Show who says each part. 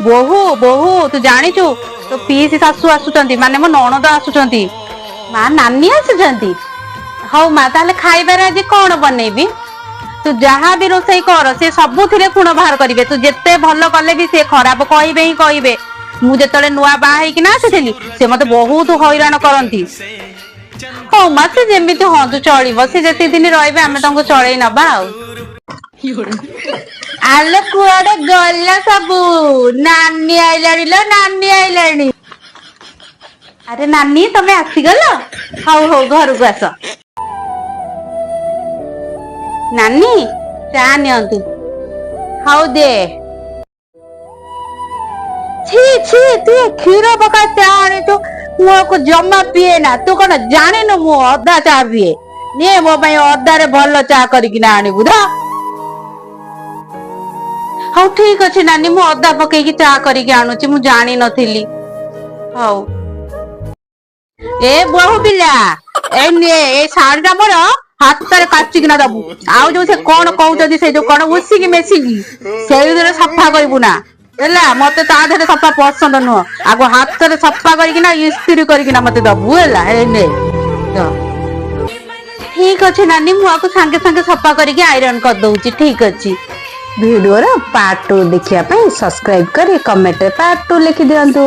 Speaker 1: ବୋହୁ, ବୋହୁ, ତୁ ଜାଣିଛୁ, ତୋ ପିଇସି ଶାଶୁ ଆସୁଛନ୍ତି, ମାନେ ମୋ ନଣନ୍ଦ ଆସୁଛନ୍ତି। ମା, ନାନୀ ଆସୁଛନ୍ତି? ହଉ ମା, ତାହେଲେ ଖାଇବାରେ ଆଜି କଣ ବନେଇବି? ତୁ ଯାହା ବି ରୋଷେଇ କର, ସେ ସବୁଥିରେ ଖୁଣ ବାହାର କରିବେ। ତୁ ଯେତେ ଭଲ କଲେ ବି ସେ ଖରାପ କହିବେ ହିଁ କହିବେ। ମୁଁ ଯେତେବେଳେ ନୂଆ ବାହା ହେଇକିନା ଆସିଥିଲି, ସେ ମତେ ବହୁତ ହଇରାଣ କରନ୍ତି। ହଉ ମା, ସେ ଯେମିତି ହୁଅନ୍ତୁ ଚଳିବ। ସେ ଯେତିକି ଦିନ ରହିବେ, ଆମେ ତାଙ୍କୁ ଚଳେଇ ନବା। ଆଉ ଆଲୋ, କୁଆଡେ ଗଲା ସବୁ? ନାନୀ ଆଇଲାଣି ଲୋ, ନାନୀ ଆଇଲାଣି। ଆରେ ନାନୀ, ତମେ ଆସିଗଲ? ହଉ ହଉ, ଘରକୁ ଆସ। ନାନୀ, ଚା ନିଅନ୍ତୁ। ହଉ ଦେ। ଛି ଛି, ତୁ ଏ କ୍ଷୀର ପକା ଚା ଆଣିଛୁ? ମୁଁ ଆକୁ ଜମା ପିଏ ନା। ତୁ କଣ ଜାଣିନୁ, ମୁଁ ଅଦା ଚା ପିଏ? ନିଏ, ମୋ ପାଇଁ ଅଦାରେ ଭଲ ଚା କରିକିନା ଆଣିବୁ ତ। ହଉ, ଠିକ ଅଛି ନାନୀ, ମୁଁ ଅଦା ପକେଇକି ଚା କରିକି ଆଣୁଛି। ମୁଁ ଜାଣିନଥିଲି। ହଉ। ଏ ବୋହୁ ପିଲା, ଏ ନେ, ଏ ଶାଢୀଟା ମୋର ହାତରେ କାଚିକିନା ଦବୁ। ଆଉ ଯୋଉ ସେ କଣ କହୁଛନ୍ତି, ସେ ଯୋଉ କଣ ଉସିକି ମେସିକି, ସେଇଥିରେ ସଫା କରିବୁ ନା ହେଲା। ମତେ ତା ଦେହରେ ସଫା ପସନ୍ଦ ନୁହଁ। ଆଗ ହାତରେ ସଫା କରିକିନା, ଇସ୍ତ୍ରୀ କରିକିନା ମତେ ଦବୁ, ହେଲା? ଏ ନେ ତ। ଠିକ ଅଛି ନାନୀ, ମୁଁ ଆକୁ ସାଙ୍ଗେ ସାଙ୍ଗେ ସଫା କରିକି ଆଇରନ କରିଦଉଛି। ଠିକ ଅଛି।
Speaker 2: ଭିଡ଼ିଓର ପାର୍ଟ 2 ଦେଖିବା ପାଇଁ ସବସ୍କ୍ରାଇବ୍ କରି କମେଣ୍ଟରେ ପାର୍ଟ 2 ଲେଖିଦିଅନ୍ତୁ।